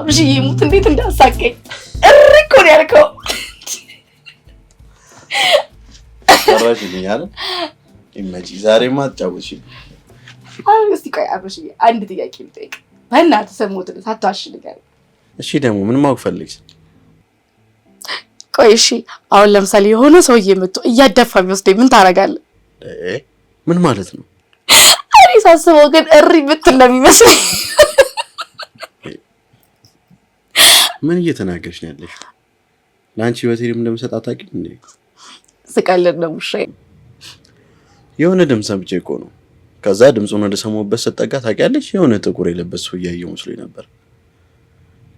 አብርሽዬ ሙት እንዴት እንዳሳቀኝ እሪ እኮ ነው ያልከው። ሰራሽልኝ አይደል? ይመጪ ዛሬማ አትጫወትሽም። አሁን እስቲ ቆይ አብርሽዬ አንድ ጥያቄ ልጠይቅ። በእናትህ ስሞት ሳትዋሽ ንገረኝ። እሺ ደግሞ ምን ማወቅ ፈልግሽ? ቆይ እሺ አሁን ለምሳሌ የሆነ ሰውዬ መጥቶ እያደፋ ቢወስደኝ ምን ታደርጋለህ? ምን ማለት ነው? እኔ ሳስበው ግን እሪ ብትል ነው የሚመስለኝ። ምን እየተናገርሽ ነው ያለሽ? ለአንቺ ህይወቴንም እንደምሰጥ አታውቂም እንዴ? ስቀልድ ነው ውሻዬ። የሆነ ድምፅ ሰምቼ እኮ ነው። ከዛ ድምፁን ወደ ሰማሁበት ስጠጋ ታውቂያለሽ፣ የሆነ ጥቁር የለበሰ ሰው እያየሁ መስሎኝ ነበር።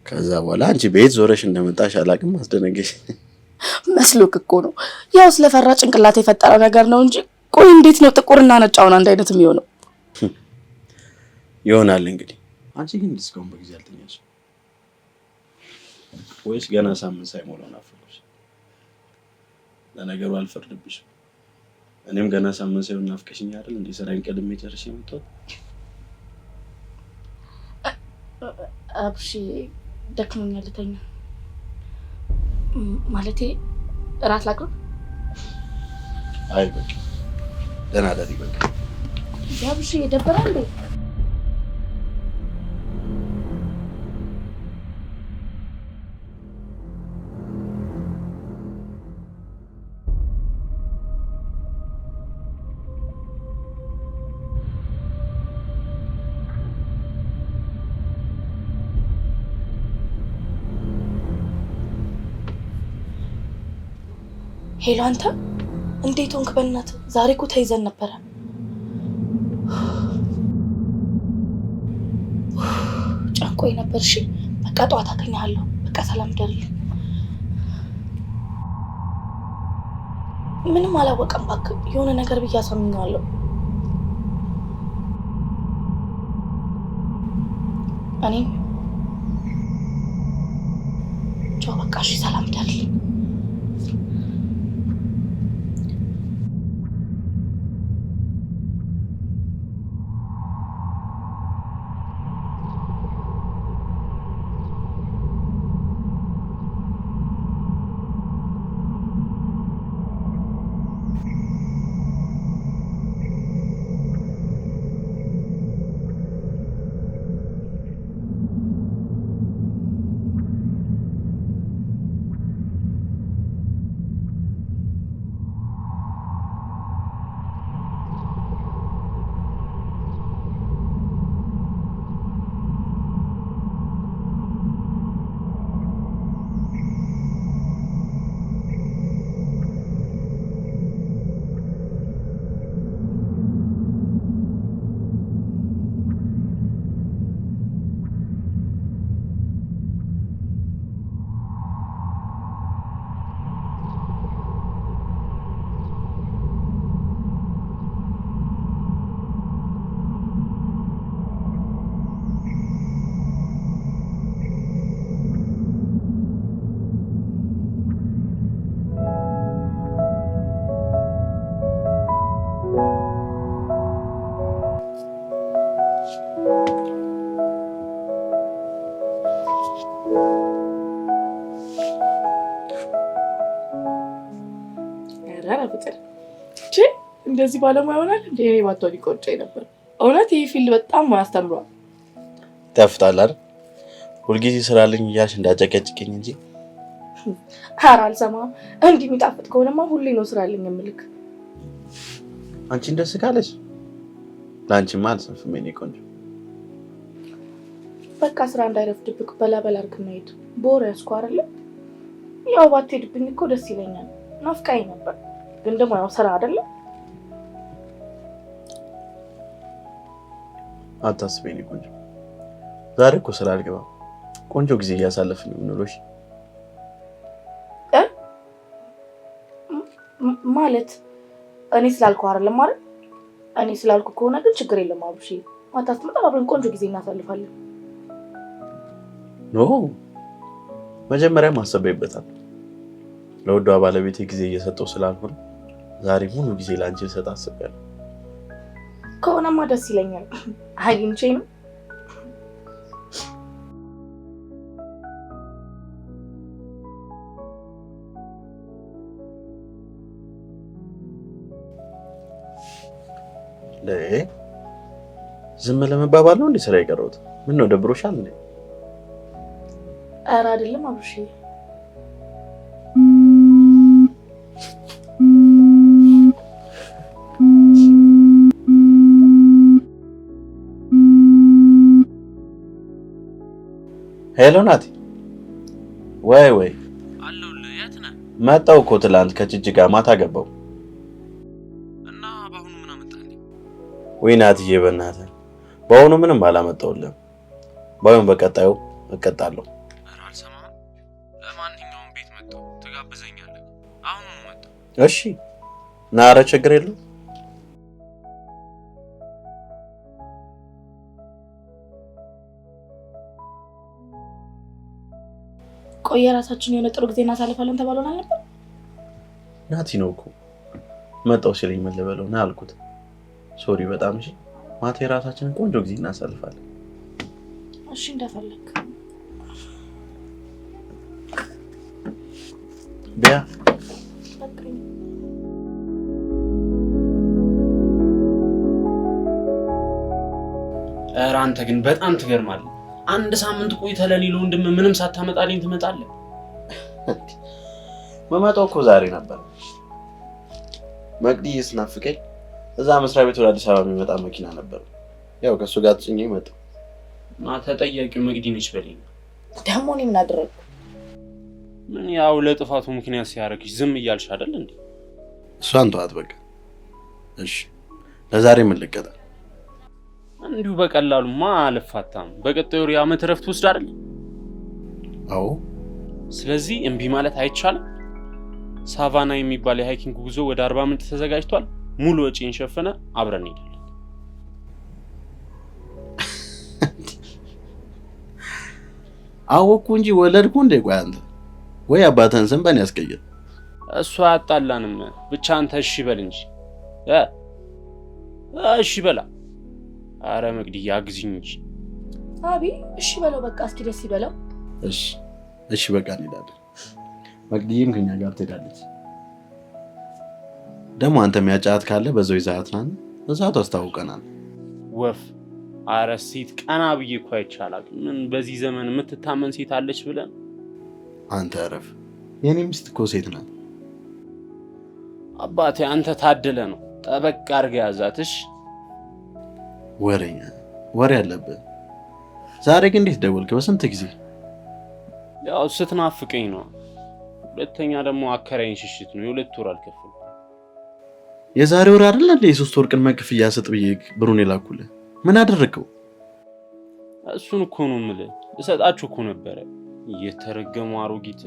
ከዛ በኋላ አንቺ ቤት ዞረሽ እንደመጣሽ አላውቅም፣ አስደነገሽ። መስሎክ እኮ ነው። ያው ስለፈራ ጭንቅላት የፈጠረው ነገር ነው እንጂ። ቆይ እንዴት ነው ጥቁርና ነጭ አሁን አንድ አይነት የሚሆነው? ይሆናል እንግዲህ። አንቺ ግን እስካሁን በጊዜ አልተኛሽም ወይስ ገና ሳምንት ሳይሞላው ናፈቅሽ? ለነገሩ አልፈርድብሽም። እኔም ገና ሳምንት ሳይሆን ናፍቀሽኝ አይደል እንዴ ስራዬን ቀድሜ ጨርሼ የመጣሁት። አብርሽ ደክሞኛል፣ ልተኛ። ማለቴ እራት ላቅርብ? አይ በቃ ደህና እደሪ። በቃ አብርሽ የደበረ እንዴ? Hello አንተ እንዴት ሆንክ? በእናትህ ዛሬ እኮ ተይዘን ነበረ። ጨንቆኝ ነበር። እሺ በቃ ጠዋት አገኘሃለሁ። በቃ ሰላም ደርልኝ። ምንም አላወቀም እባክህ። የሆነ ነገር ብዬ አሳምኘዋለሁ። እኔም ቻው በቃ እሺ፣ ሰላም ደርልኝ። ፍቅር እንደዚህ ባለሙያ ይሆናል እንደ እኔ ባትሆን ይቆጨኝ ነበር። እውነት ይህ field በጣም ያስተምሯል። ይጣፍጣል አይደል? ሁልጊዜ ስራልኝ እያልሽ እንዳጨቀጭቅኝ እንጂ። ኧረ አልሰማህም። እንዲህ የሚጣፍጥ ከሆነማ ሁሌ ነው ስራልኝ የምልክ። አንቺን ደስ ካለሽ ለአንቺማ አልሰንፍም የእኔ ቆንጆ። በቃ ስራ እንዳይረፍድብክ በላ በላ አድርግና ሂድ። በወሬ ያዝኩህ አይደለ? ያው ባትሄድብኝ እኮ ደስ ይለኛል። ናፍቃኝ ነበር፣ ግን ደግሞ ያው ስራ አይደለ? አታስቢ የእኔ ቆንጆ፣ ዛሬ እኮ ስራ አልገባም። ቆንጆ ጊዜ እያሳለፍን ነው የምንውለው። እሺ ማለት እኔ ስላልኩ አይደለም አይደል? እኔ ስላልኩ ከሆነ ግን ችግር የለም አብርሽ፣ ማታ ስትመጣ አብረን ቆንጆ ጊዜ እናሳልፋለን። No መጀመሪያ ማሰብ ይበታል። ለውዷ ባለቤቴ ጊዜ እየሰጠው ስላልሆነ ዛሬ ሙሉ ጊዜ ለአንቺ ልሰጥ አስቤያለሁ። ከሆነማ ደስ ይለኛል። አግኝቼ ነው። ዝም ለመባባል ነው እንዴ ስራ የቀረሁት? ምን ነው ደብሮሻል እንዴ? ኧረ አይደለም አብርሽዬ። Hello ናቲ። ወይ ወይ አለሁልህ። የት ነህ? መጣሁ እኮ ትላንት ከጅጅጋ ማታ ገባሁ። እና በአሁኑ ምን አመጣልኝ? ወይ ናትዬ፣ በእናትህ በአሁኑ ምንም አላመጣሁልህም። ባይሆን በቀጣዩ እቀጣለሁ። ኧረ አልሰማህም። ለማንኛውም ቤት መጣሁ፣ ትጋብዘኛለህ። አሁኑኑ መጣሁ። እሺ ና፣ ኧረ ችግር የለም። ቆይ የራሳችን የሆነ ጥሩ ጊዜ እናሳልፋለን ተባሎን አልነበር? ናቲ ነው እኮ መጣሁ ሲለኝ ምን ልበለው ና አልኩት። Sorry በጣም እሺ። ማታ የራሳችንን ቆንጆ ጊዜ እናሳልፋለን። እሺ እንደፈለግ። ቢያ በቃኝ። ኧረ አንተ ግን በጣም ትገርማለህ። አንድ ሳምንት ቆይተህ ለኔ ለወንድም ምንም ሳታመጣልኝ ትመጣለህ። መመጣው እኮ ዛሬ ነበር። መቅዲዬ ስናፍቀኝ እዛ መስሪያ ቤት ወደ አዲስ አበባ የሚመጣ መኪና ነበር። ያው ከእሱ ጋር ተጭኜ መጣሁ። እና ተጠያቂው መቅዲ ነች በለኝ። ደግሞ እኔ ምን አደረግኩ? ምን ያው ለጥፋቱ ምክንያት ሲያደርግሽ ዝም እያልሽ አይደል እንዴ? እሷን ተዋት በቃ። እሺ ለዛሬ ምን ልቀጣ? እንዲሁ በቀላሉማ አልፋታም። በቀጣዩ ወር የዓመት እረፍት ወስድ አይደል? አዎ። ስለዚህ እምቢ ማለት አይቻልም። ሳቫና የሚባል የ hiking ጉዞ ወደ 40 ምንጭ ተዘጋጅቷል። ሙሉ ወጪን ሸፈነ፣ አብረን እንሄዳለን። አወኩ እንጂ ወለድኩ እንዴ? ቆይ አንተ ወይ አባትህን ስም በእኔ ያስቀይር። እሱ አያጣላንም። ብቻ አንተ እሺ በል እንጂ እ እሺ በላ። አረ መቅድዬ አግዚኝ እንጂ። አቢ እሺ በለው በቃ፣ እስኪ ደስ ይበለው። እሺ እሺ በቃ እንሄዳለን። መቅድዬም ከኛ ጋር ትሄዳለች። ደግሞ አንተ የሚያጫት ካለ በዛው ይዘሃት ና፣ እዛ ታስታውቀናል። ወፍ አረ ሴት ቀና ብዬ እኮ አይቻላል። ምን በዚህ ዘመን የምትታመን ሴት አለች ብለን? አንተ እረፍ። የኔ ሚስት እኮ ሴት ናት። አባቴ አንተ ታደለ ነው። ጠበቅ አድርገህ ያዛት። እሺ ወሬኛ ወሬ አለብህ። ዛሬ ግን እንዴት ደወልክ? በስንት ጊዜ? ያው ስትናፍቀኝ ነው። ሁለተኛ ደግሞ አከራይን ሽሽት ነው። የሁለት ወር አልከፍልም። የዛሬ ወር አይደል እንዴ የሶስት ወር ቅድመ ክፍያ ስጥ ብዬ ብሩን የላኩልህ? ምን አደረግከው? እሱን እኮ ነው የምልህ። እሰጣችሁ እኮ ነበረ። የተረገሙ አሮጊት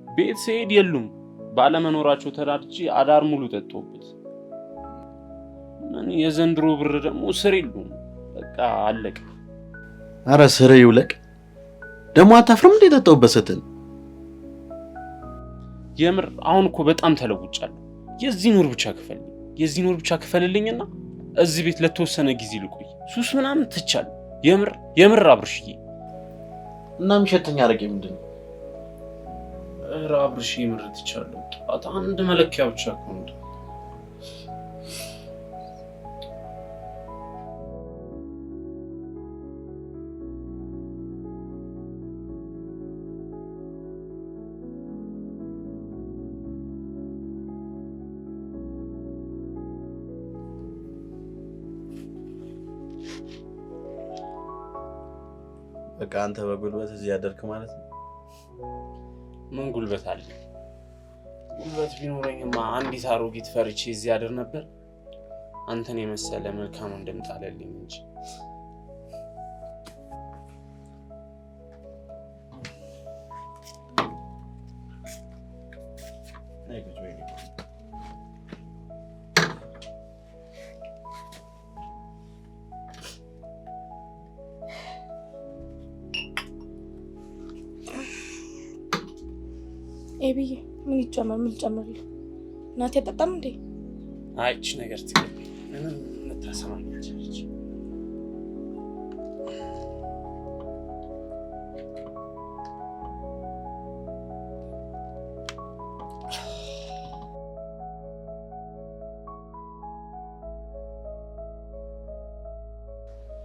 ቤት ስሄድ የሉም። ባለመኖራቸው ተዳድጄ አዳር ሙሉ ጠጦበት። ምን የዘንድሮ ብር ደግሞ ስር የሉም። በቃ አለቀ። አረ ስር ይውለቅ። ደግሞ አታፍርም እንዴ ጠጣሁበት ስትል? የምር አሁን እኮ በጣም ተለውጫለሁ። የዚህን ወር ብቻ ክፈልልኝ፣ የዚህን ወር ብቻ ክፈልልኝና እዚህ ቤት ለተወሰነ ጊዜ ልቆይ። ሱስ ምናምን ትቻለሁ። የምር የምር አብርሽዬ። እና የሚሸተኝ አረቄ ምንድን ነው? ኧረ አብርሽ የምር ትቻለሁ። ጠዋት አንድ መለኪያ ብቻ እኮ ነው። በቃ አንተ በጉልበት እዚህ ያደርክ ማለት ነው። ምን ጉልበት አለ? ጉልበት ቢኖረኝማ አንዲት አሮጊት ፈርቼ እዚህ አድር ነበር። አንተን የመሰለ መልካም ወንድም ጣለልኝ እንጂ። ኤቢዬ ምን ይጨመር? ምን ልጨምርልህ? እናቴ አጠጣም እንዴ? አይ እቺ ነገር ትገባኝ ምንም ልታሰማኝ አልቻለች።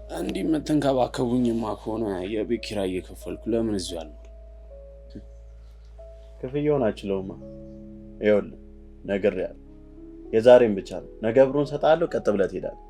እንዲህ የምትንከባከቡኝማ ከሆነ የቤት ኪራይ እየከፈልኩ ለምን እዚሁ አልኖርም? ክፍያውን አችለውማ። ይኸውልህ ነግሬሃለሁ፣ የዛሬን ብቻ ነው። ነገ ብሩን እሰጥሃለሁ፣ ቀጥ ብለህ ትሄዳለህ።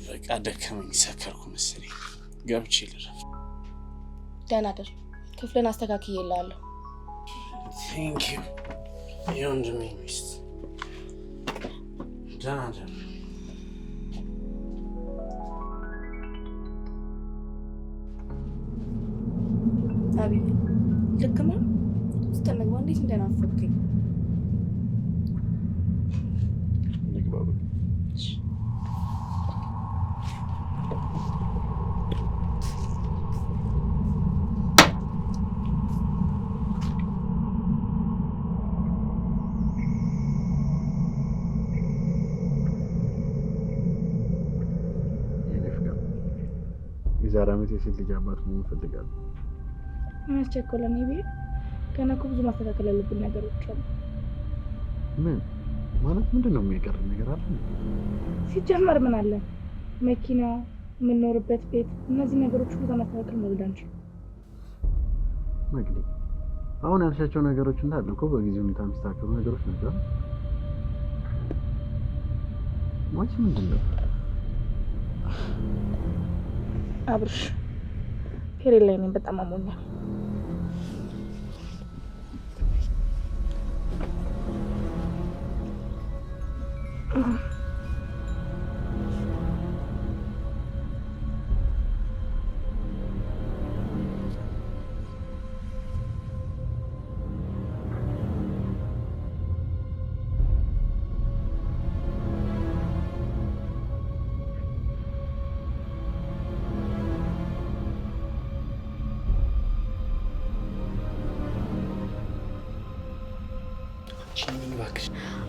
በቃ ደከመኝ፣ ሰከርኩ መሰለኝ። ገብቼ ልረፍ። ደህና ደር። ክፍልን አስተካክዬልሃለሁ። Thank you የወንድሜ ሚስት። ደህና ደር። አብይ ልክ ነው። ውስጥ እንግባ። እንዴት እንደናፈቅከኝ። እንግባ በቃ። የኔ ፍቅር፣ የዛሬ ዓመት የሴት ልጅ አባት መሆን እፈልጋለሁ። ምን አስቸኮለን? ይቤ ገና እኮ ብዙ ማስተካከል ያለብን ነገሮች አሉ። ምን ማለት ምንድን ነው? የሚቀር ነገር አለ? ሲጀመር ምን አለ? መኪና፣ የምንኖርበት ቤት፣ እነዚህ ነገሮች ሁሉ ማስተካከል መውለድ አንችልም። መግሌ፣ አሁን ያልሻቸው ነገሮች እንዳለ እኮ በጊዜ ሁኔታ የሚስተካከሉ ነገሮች ናቸው። ወይስ ምንድን ነው? አብርሽ period ላይ ነኝ፣ በጣም አሞኛል።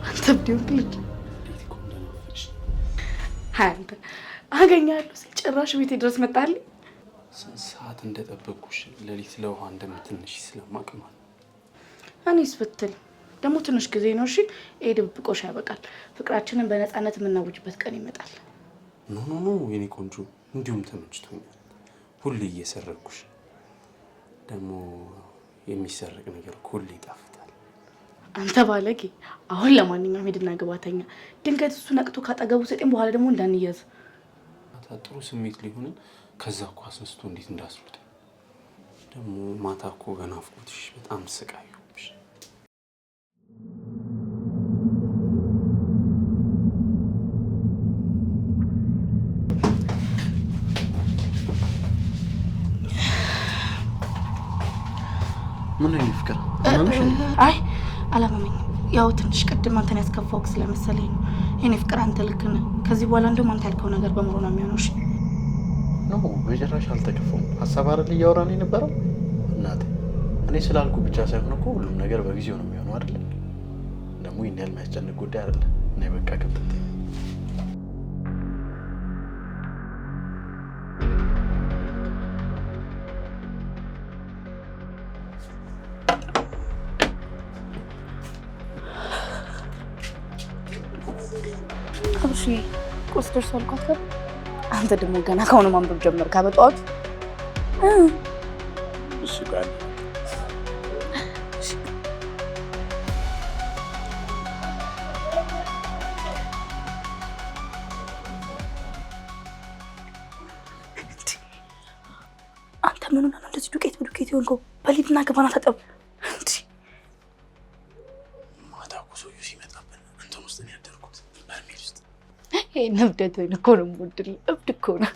አንተ ብዲሆን ልጅ አንተ አገኛለሁ ስል ጭራሽ ቤቴ ድረስ መጣልኝ። ስንት ሰዓት እንደጠበቅኩሽ ሌሊት ለውሃ እንደምትነሽ ስለማቅ ማለት እኔስ ብትል ደግሞ ትንሽ ጊዜ ነው። እሺ ይሄ ድብብቆሽ ያበቃል። ፍቅራችንን በነፃነት የምናውጅበት ቀን ይመጣል። No no no የኔ ቆንጆ፣ እንዲሁም ተመችቶኛል። ሁሌ እየሰረቅኩሽ ደግሞ የሚሰረቅ ነገር ሁሌ ይጣፍጣል። አንተ ባለጌ! አሁን ለማንኛውም ሄድና ግባተኛ። ድንገት እሱ ነቅቶ ካጠገቡ ሰጤን በኋላ ደግሞ እንዳንያዝ። ማታ ጥሩ ስሜት ሊሆንን ከዛ እኮ አስነስቶ እንዴት እንዳስሩት ደግሞ ማታ እኮ በናፍቆትሽ በጣም ስቃዩብሽ። ምን ነው የኔ ፍቅር፣ አመመሽ እንዴ? አይ አላመመኝም። ያው ትንሽ ቅድም አንተን ያስከፋውክ ስለመሰለኝ ነው። የኔ ፍቅር አንተ ልክ ነህ። ከዚህ በኋላ እንደውም አንተ ያልከው ነገር በሙሉ ነው የሚሆነው። እሺ No በጭራሽ አልተከፋውም። ሀሳብ አይደል እያወራን የነበረው እናቴ። እኔ ስላልኩ ብቻ ሳይሆን እኮ ሁሉም ነገር በጊዜው ነው የሚሆነው አይደለ? ደግሞ ይህን ያህል የሚያስጨንቅ ጉዳይ አይደለ። እኔ በቃ ክብተት አብርሽ ቁርስ ደርሷል እኮ አትገባም? አንተ ደግሞ ገና ከአሁኑ ማንበብ ጀመርክ። በጠዋቱ እሱ ጋር አንተ ምን ሆነህ ነው እንደዚህ ዱቄት በዱቄት የሆንከው? በሊድና ግባና ታጠብ። ማታ እኮ ሰውዬው ሲመጣብን እንትን ውስጥ ነው ያደርኩት፣ በርሜል ውስጥ። ይሄን እብደትህን እኮ ነው የምወድልህ። እብድ እኮ ነህ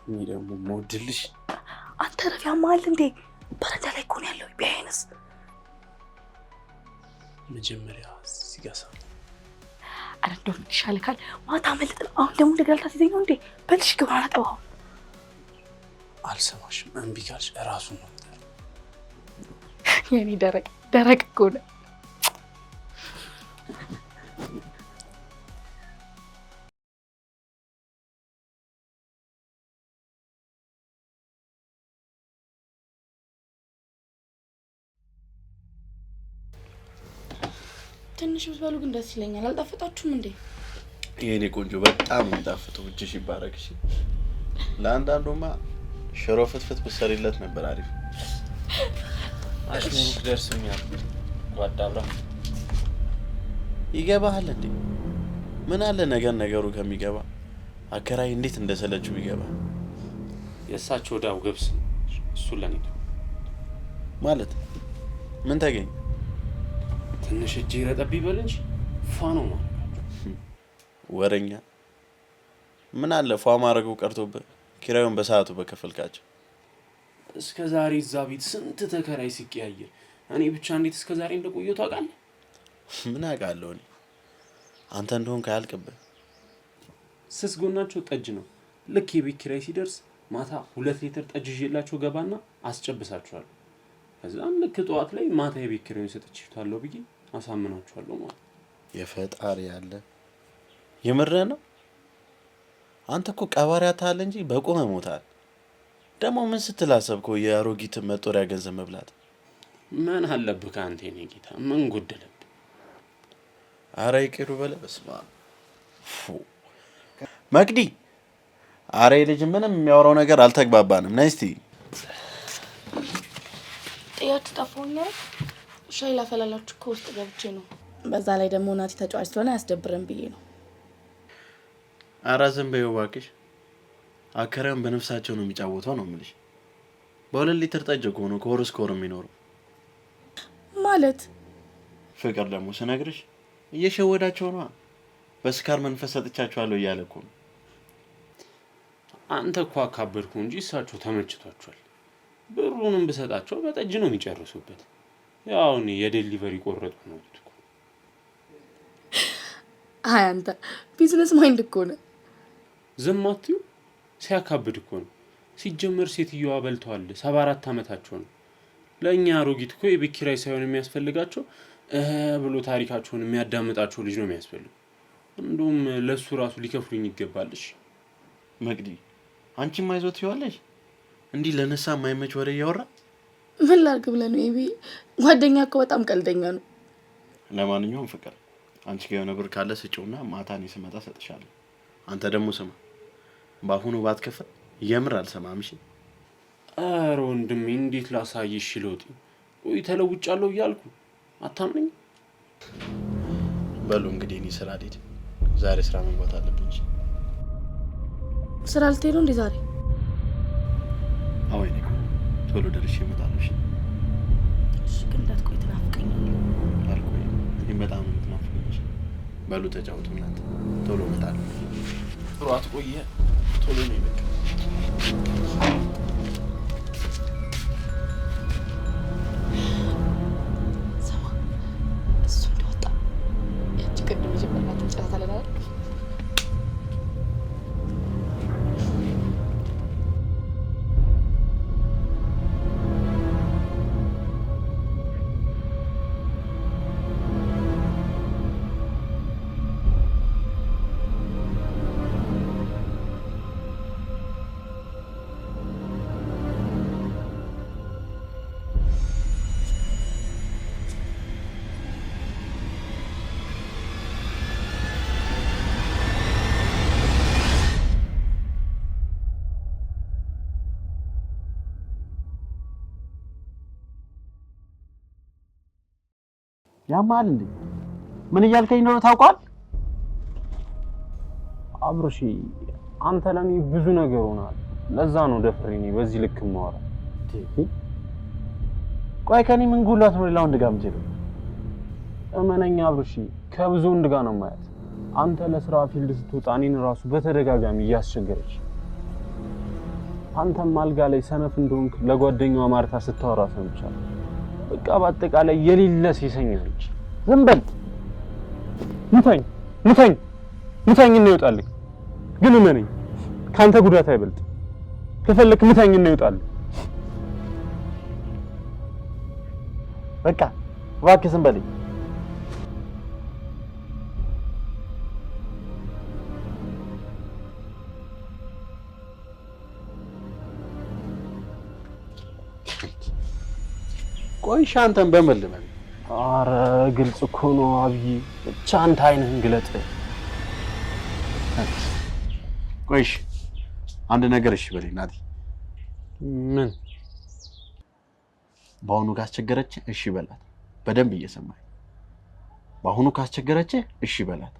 እኔ ደግሞ የምወድልሽ። አንተ ረፍ ያማል እንዴ? በረንዳ ላይ እኮ ነው ያለው። ቢያይንስ መጀመሪያ እዚህ ጋር ሳ ኧረ እንደው ምን ይሻልካል? ማታ አመለጥን። አሁን ደግሞ እንደገና ልታስይዘኝ ነው እንዴ? በልሽ ግባና ታጠብ አሁን። አልሰማሽም። እምቢ ካልሽ እራሱን ነው የምጠራው። የኔ ደረቅ ደረቅ እኮ ነህ። ትንሽ ብትበሉ ግን ደስ ይለኛል። አልጣፈጣችሁም እንዴ? የኔ ቆንጆ በጣም የሚጣፍጠው፣ እጅሽ ይባረክ። እሺ፣ ለአንዳንዱማ ሽሮ ፍትፍት ብትሰሪለት ነበር አሪፍ። አሽሙሩክ ደርስኛል። ጓዳ አብራ ይገባሃል እንዴ? ምን አለ ነገር ነገሩ ከሚገባ አከራይ እንዴት እንደሰለችው ቢገባ። የእሳቸው ዳው ገብስ ነው። እሱን ለኔ ተው። ማለት ምን ተገኘ? ትንሽ እጅ ረጠብ ይበል እንጂ ፏ ነው ማድረጋቸው። ወረኛ። ምን አለ ፏ ማድረጉ ቀርቶብህ ኪራዩን በሰዓቱ በከፈልካቸው። እስከ ዛሬ እዛ ቤት ስንት ተከራይ ሲቀያየር እኔ ብቻ እንዴት እስከ ዛሬ እንደቆየሁ ታውቃለህ? ምን አውቃለሁ እኔ፣ አንተ እንደሆንክ አያልቅብህ። ስስ ጎናቸው ጠጅ ነው። ልክ የቤት ኪራይ ሲደርስ ማታ 2 ሊትር ጠጅ ይዤላቸው ገባና አስጨብሳቸዋለሁ። ከዛም ልክ ጠዋት ላይ ማታ የቤት ኪራዩን ሰጥቼዋለሁ ብዬ አሳምናቸዋለሁ ማለት ነው። የፈጣሪ ያለ፣ የምርህ ነው? አንተ እኮ ቀባሪ አታል እንጂ በቆመ ሞታል። ደግሞ ምን ስትል አሰብከው የአሮጊት መጦሪያ ገንዘብ መብላት? ምን አለብህ ከአንተ የኔ ጌታ፣ ምን ጎደለብህ? አረ ይቅሩ በለ። በስመ አብ ፉ። መቅዲ፣ አረ ልጅ ምንም የሚያወራው ነገር አልተግባባንም። ነይ እስቲ። ጥያችሁ ጠፋሁኝ አይደል? ሻይ ላፈላላችሁ እኮ ውስጥ ገብቼ ነው። በዛ ላይ ደግሞ ናቲ ተጫዋች ስለሆነ አያስደብረን ብዬ ነው። አረ ዝም በይው እባክሽ። አከራዩን በነፍሳቸው ነው የሚጫወተው ነው የምልሽ። በ2 ሊትር ጠጅ እኮ ነው ከወር እስከ ወር የሚኖረው። ማለት? ፍቅር ደግሞ ስነግርሽ እየሸወዳቸው ነዋ። በስካር መንፈስ ሰጥቻቸዋለሁ እያለ እኮ ነው። አንተ እኮ አካበድኩ እንጂ እሳቸው ተመችቷቸዋል። ብሩንም ብሰጣቸው በጠጅ ነው የሚጨርሱበት። ያው እኔ የ delivery ቆረጡ ነው እኮ። አይ አንተ business mind እኮ ነህ። ዝም አትዩ፣ ሲያካብድ እኮ ነው። ሲጀመር ሴትዮዋ በልተዋል። 74 ዓመታቸው ነው። ለእኛ አሮጊት እኮ የቤት ኪራይ ሳይሆን የሚያስፈልጋቸው ብሎ ታሪካቸውን የሚያዳምጣቸው ልጅ ነው የሚያስፈልጉ። እንደውም ለእሱ ራሱ ሊከፍሉኝ ይገባልሽ። መቅዲ፣ አንቺም አይዞህ ትይዋለሽ። እንዲህ ለነሳ የማይመች ወሬ እያወራ። ምን ላድርግ ብለህ ነው? ኤቢ ጓደኛ እኮ በጣም ቀልደኛ ነው። ለማንኛውም ፍቅር፣ አንቺ ጋር የሆነ ብር ካለ ስጪውና ማታ እኔ ስመጣ እሰጥሻለሁ። አንተ ደግሞ ስማ፣ በአሁኑ ባትከፍል የምር አልሰማም። እሺ? ኧረ ወንድሜ እንዴት ላሳይሽ? ለውጤ ቆይ ተለውጫለሁ እያልኩ አታምነኝ? በሉ እንግዲህ እኔ ስራ ልሂድ። ዛሬ ስራ መግባት አለብኝ። እሺ? ስራ ልትሄዱ እንዴ ዛሬ? አዎ የኔ ቆንጆ፣ ቶሎ ደርሼ እመጣለሁ። እሺ? እሺ፣ ግን እንዳትቆይ፣ ትናፍቀኛለህ። አልቆይም። እኔም በጣም ነው የምትናፍቀኝ። እሺ? በሉ ተጫወቱ እናንተ፣ ቶሎ እመጣለሁ። ጥሩ አትቆየ፣ ቶሎ ነው በቃ። ስማ፣ እሱ እንደወጣ ያቺ ቅድም የጀመርናትን እንጨርሳለን አይደል? ያማል እንዴ? ምን እያልከኝ እንደሆነ ታውቋል? አብርሽ፣ አንተ ለኔ ብዙ ነገር ሆናል። ለዛ ነው ደፍሬ እኔ በዚህ ልክ የማወራው። ቆይ ከኔ ምን ጉድላት ነው ሌላ ወንድ ጋር የምትሄደው? እመነኛ አብርሽ፣ ከብዙ ወንድ ጋር ነው ማያት። አንተ ለስራ field ስትወጣ እኔን ራሱ በተደጋጋሚ እያስቸገረች፣ አንተም አልጋ ላይ ሰነፍ እንደሆንክ ለጓደኛዋ ማርታ ስታወራ ሰምቻለሁ። በቃ በአጠቃላይ የሌለ ሴሰኛ ነች። ዝም በል። ምታኝ፣ ምታኝ፣ ምታኝ እና ይወጣልህ። ግን እመነኝ ከአንተ ጉዳት አይበልጥ። ከፈለክ ምታኝ እና ይወጣልህ። በቃ እባክህ ዝም በለኝ። ቆይ እሺ፣ አንተን በምን ልመን? አረ ግልጽ እኮ ነው አብይ። ብቻ አንተ አይንህን ግለጥ። ቆይ እሺ፣ አንድ ነገር እሺ በለኝ ናቲ። ምን? በአሁኑ ካስቸገረች እሺ በላት። በደንብ እየሰማኝ። በአሁኑ ካስቸገረች እሺ በላት።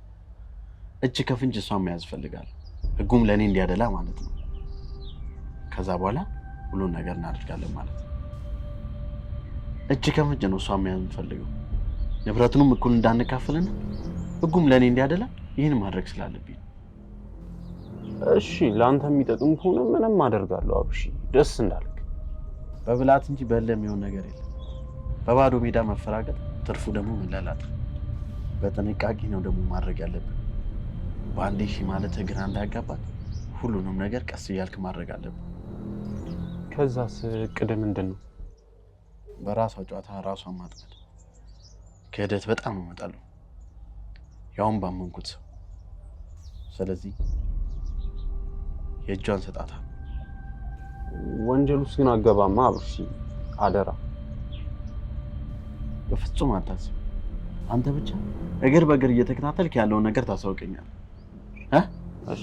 እጅ ከፍንጅ እሷን መያዝ እፈልጋለሁ። ህጉም ለእኔ እንዲያደላ ማለት ነው። ከዛ በኋላ ሁሉን ነገር እናደርጋለን ማለት ነው። እጅ ከፍንጅ ነው እሷን መያዝ የምፈልገው። ንብረቱንም እኩል እንዳንካፍልና ህጉም ለእኔ እንዲያደላ ይህን ማድረግ ስላለብኝ ነው። እሺ፣ ለአንተ የሚጠቅም ከሆነ ምንም አደርጋለሁ አብሺ፣ ደስ እንዳልክ። በብልሃት እንጂ በእልህ የሚሆን ነገር የለም። በባዶ ሜዳ መፈራገጥ፣ ትርፉ ደግሞ መላላጥ። በጥንቃቄ ነው ደግሞ ማድረግ ያለብን። በአንዴ ሺ ማለት ግራ እንዳያጋባት ሁሉንም ነገር ቀስ እያልክ ማድረግ አለብን። ከዛስ እቅድ ምንድን ነው? በራሷ ጨዋታ ራሷን ማጥመድ። ክህደት በጣም እመጣለሁ፣ ያውን ባመንኩት ሰው። ስለዚህ የእጇን ሰጣታ። ወንጀል ውስጥ ግን አገባማ አብርሽ፣ አደራ። በፍጹም አታስብ። አንተ ብቻ እግር በእግር እየተከታተልክ ያለውን ነገር ታሳውቀኛለህ። እሺ።